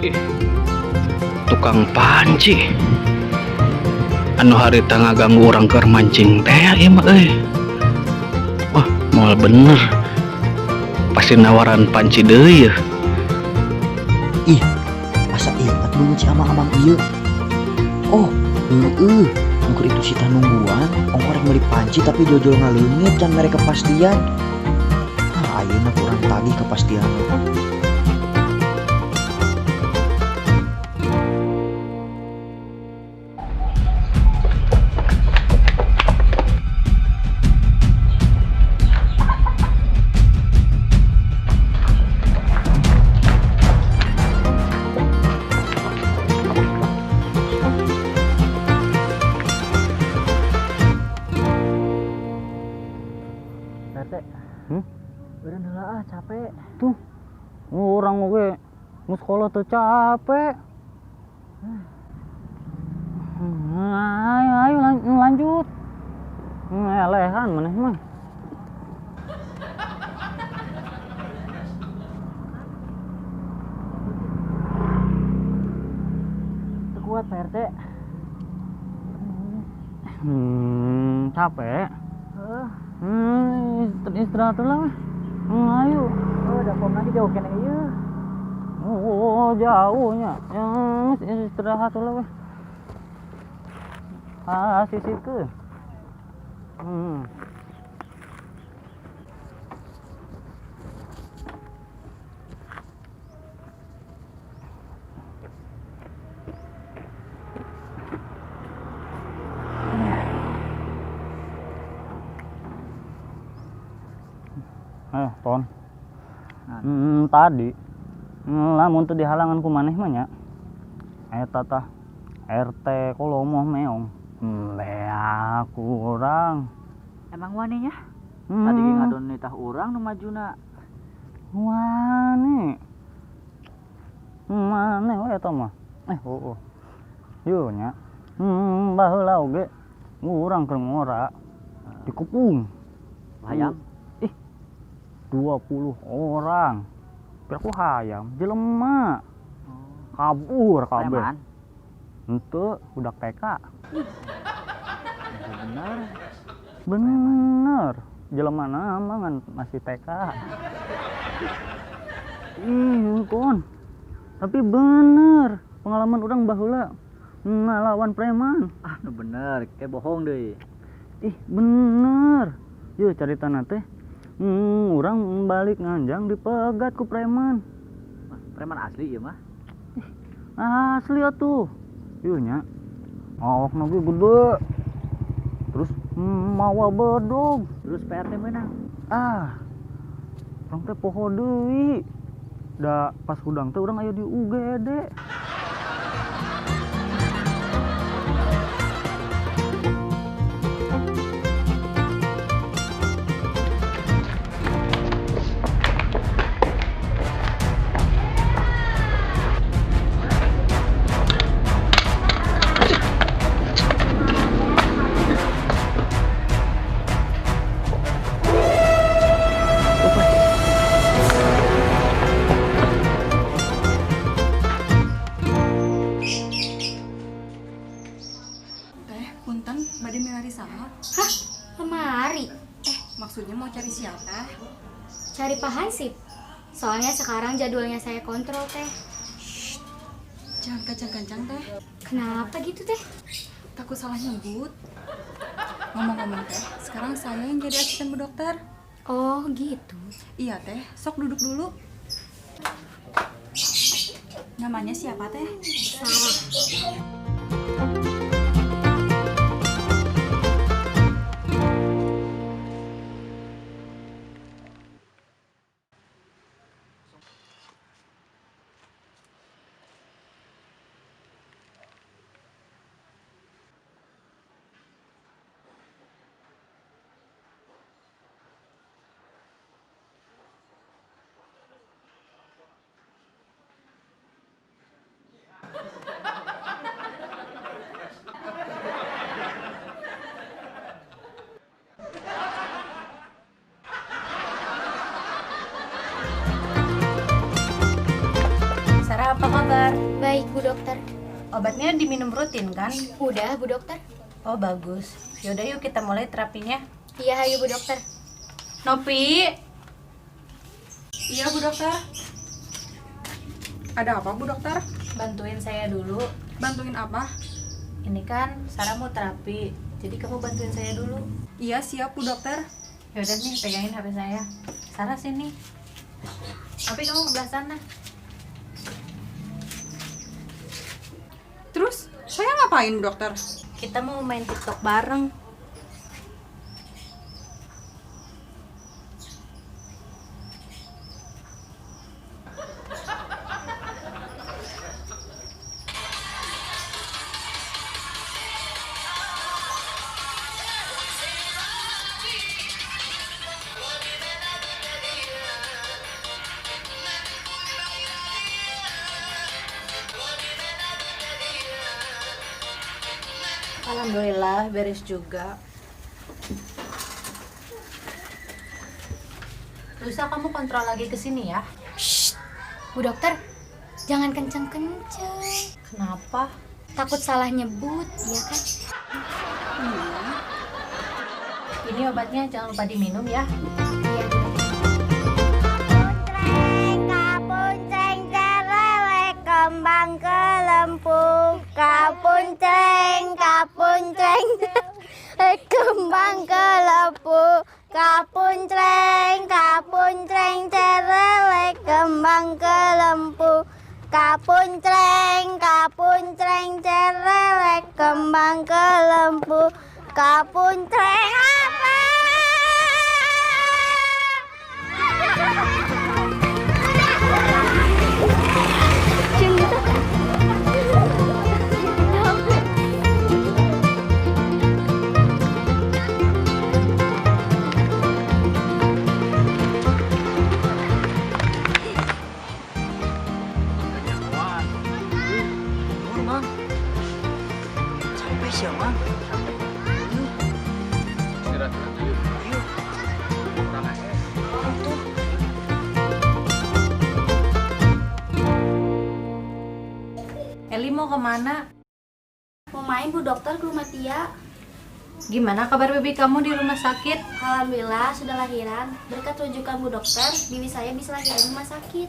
Ih, tukang panci anu harita ngaganggu urang keur mancing teh ieu mah euy. Wah, moal bener. Pasti nawaran panci deui yeuh. Ih, asa ingat beungeut si amang-amang ieu. Oh, heueuh, nu keur itu sita nungguan, ongko rek meuli panci tapi jojol ngaleungit can mere kepastian. Ah, ayeuna kurang tagih kepastian. RT. Eureun heula ah, capek. Tuh, urang oge nu sekolah teu capek. Ayo, ayo lanjut. Elehan maneh mah. Teu kuat Pak RT. Capek. Heeh. Istirahat lah. Ayo. Oh, udah pom lagi jauh kene ieu. Oh, jauhnya. Yang istirahat lah weh. Ah, sisikeun. Ton. Nah. Tadi lamun teu dihalangan ku maneh mah nya. Eta tah RT kolomoh meong. Leak urang. Emang wani nya? Tadi ge ngadon nitah urang nu majuna. Wani. Maneh we eta mah. Heueuh. Yeuh nya. Baheula oge urang keur ngora dikepung. Hayam. Ih, 20 orang. Piraku hayam jelema. Kabur kabeh. Preman? Henteu, budak TK. Bener. Bener. Jelema nama ngan masih TK. Ih, kon. Tapi bener, pengalaman urang baheula ngalawan preman. Ah, nu bener, kayak bohong deui. Ih, bener. Yeuh caritana teh. Urang balik nganjang dipegat ku preman. Wah, preman asli ieu mah. Ih, asli atuh. Ieu nya. Awakna ge gede. Terus mawa bedog. Terus PRT meunang. Ah. Urang teh poho deui. Da pas hudang teh urang aya di UGD. Punten, bade milari saha? Hah? Lemari? Maksudnya mau cari siapa? Cari Pak Hansip. Soalnya sekarang jadwalnya saya kontrol, Teh. Shh, jangan kencang-kencang, Teh. Kenapa gitu, Teh? Takut salah nyebut. Ngomong-ngomong, Teh, sekarang saya yang jadi asisten Bu Dokter. Oh, gitu. Iya, Teh. Sok duduk dulu. Namanya siapa, Teh? Sarah. Baik, Bu Dokter. Obatnya diminum rutin kan? Udah, Bu Dokter. Oh, bagus. Yaudah yuk kita mulai terapinya. Iya, ayo Bu Dokter. Nopi. Iya, Bu Dokter. Ada apa, Bu Dokter? Bantuin saya dulu. Bantuin apa? Ini kan Sarah mau terapi, jadi kamu bantuin saya dulu. Iya, siap, Bu Dokter. Yaudah nih, pegangin HP saya. Sarah sini. Tapi kamu belah sana. Terus, saya ngapain, Bu Dokter? Kita mau main TikTok bareng. Alhamdulillah beres juga. Lusa kamu kontrol lagi ke sini ya. Shh. Bu Dokter, jangan kenceng-kenceng. Kenapa? Takut salah nyebut, ya kan? Ini obatnya jangan lupa diminum ya. Iya, Bu Dokter. Kapunceng celelek kembang kelempung. Kapunceng, kapunceng celelek kembang kelempung. Kapunceng, kapunceng celelek kembang kelempung. Kapunceng, kapunceng celelek kembang kelempung. Kapunceng apa? Nuhun, Mang. Capek sih, Mang. Istirahat dulu. Ayo. Kurang aja. Tuh. Eli mau kemana? Mau main Bu Dokter ke rumah Tia. Gimana kabar bibi kamu di rumah sakit? Alhamdulillah sudah lahiran. Berkat rujukan Bu Dokter, bibi saya bisa lahiran di rumah sakit.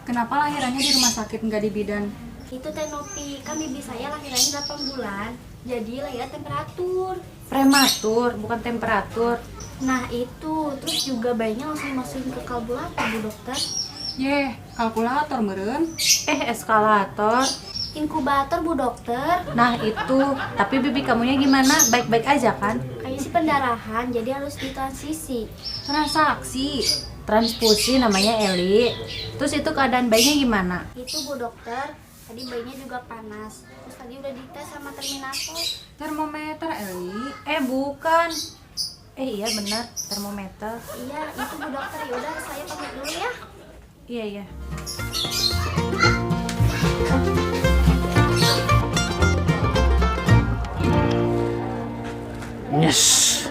Kenapa lahirannya di rumah sakit nggak di bidan? Itu Teh Nopi, kan bibi saya lahirannya 8 bulan. Jadi lahiran temperatur. Prematur, bukan temperatur. Nah itu, terus juga bayinya langsung masukin ke kalkulator Bu Dokter. Yeh, kalkulator meren. Eskalator. Inkubator Bu Dokter. Nah itu, tapi bibi kamunya gimana? Baik-baik aja kan? Kayaknya sih pendarahan, jadi harus ditransisi. Transaksi. Transfusi namanya Eli. Terus itu keadaan bayinya gimana? Itu Bu Dokter, tadi bayinya juga panas. Terus tadi udah dites sama terminator. Termometer, Eli. Bukan. Iya benar, termometer. Iya, itu Bu Dokter. Yaudah, saya pamit dulu ya. Iya, iya. Yes.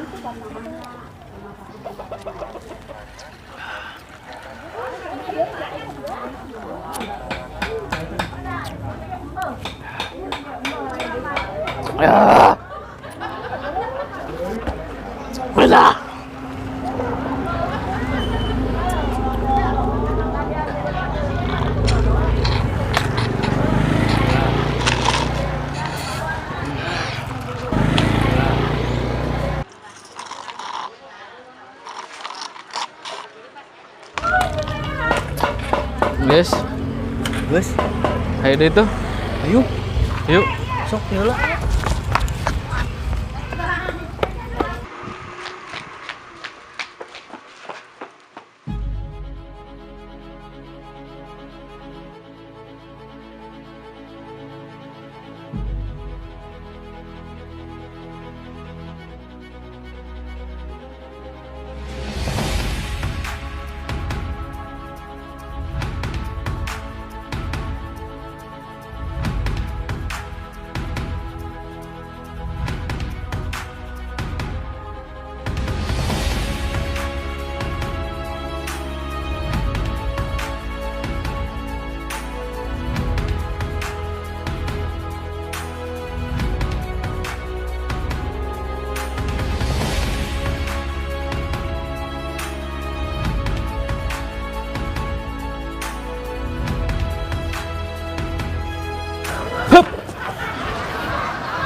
Ah. Udah. Guys, Guys, ayo deh itu. ayo. Yuk. Sok heula.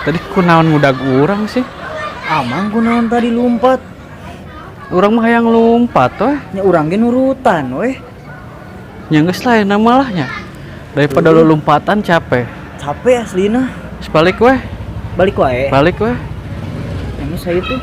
Tadi kunaon ngudag urang sih? Amang kunaon tadi lompat? Urang mah hayang lompat weh. Nya urang ge nurutan weh. Nya geus lah enak malah nya. Daripada lu lompatan capek. Capek aslina. Balik weh. Balik wae. Balik weh. Emang saya tuh.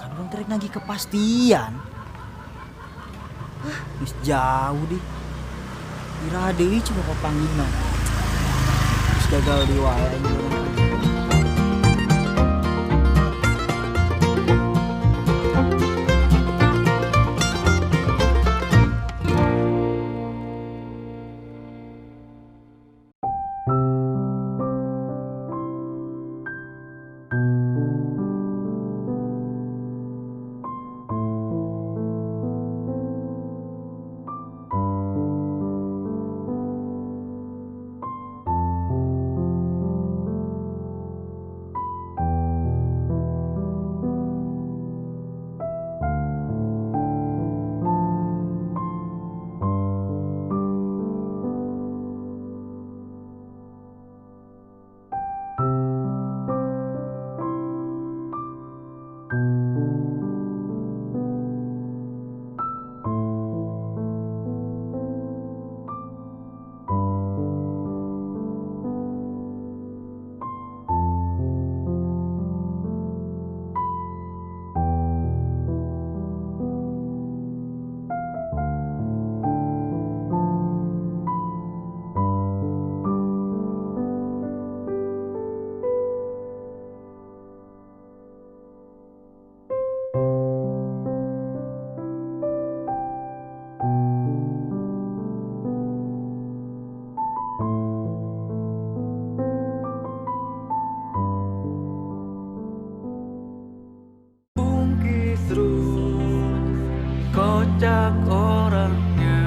Kan orang terek nagih kepastian. Geus jauh deh. Ira deui coba papanggihna. Geus gagal deui wae anjing. Kocak orangnya,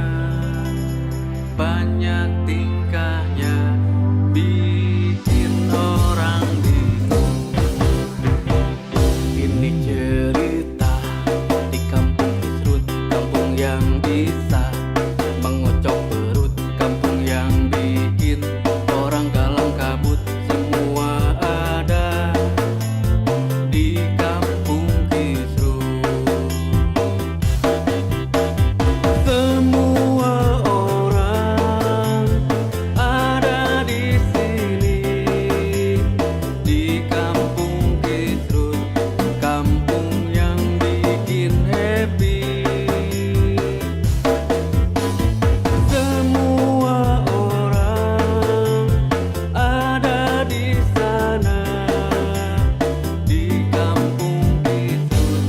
banyak tingkahnya, bikin orang bingung. Ini cerita di kampung Kisrut, kampung yang bisa mengocok perut, kampung yang bikin orang galang kabut. Semua ada di kampung Kisrut. Semua orang ada di sini, di kampung Kisrut, kampung yang bikin happy. Semua orang ada di sana, di kampung Kisrut,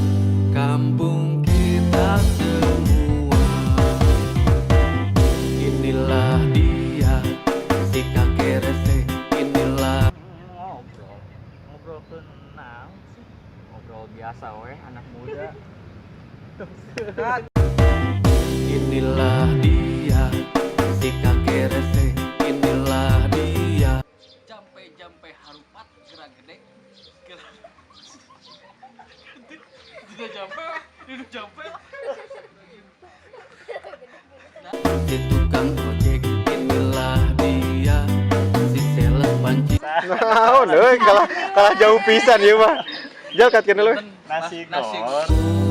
kampung kita semua. Inilah dia si kakek rese, inilah. Ngobrol, ngobrol tenang sih. Ngobrol biasa weh anak muda. Inilah dia si kakek rese, inilah dia. Jampe-jampe harupat gerak gede. Gerak. Tidak jampe, tidak jampe. Si tukang ojek, inilah dia si sales panci. Naon euy, kalah jauh pisan ieu mah. Jal katkeun euy. Nasi goreng.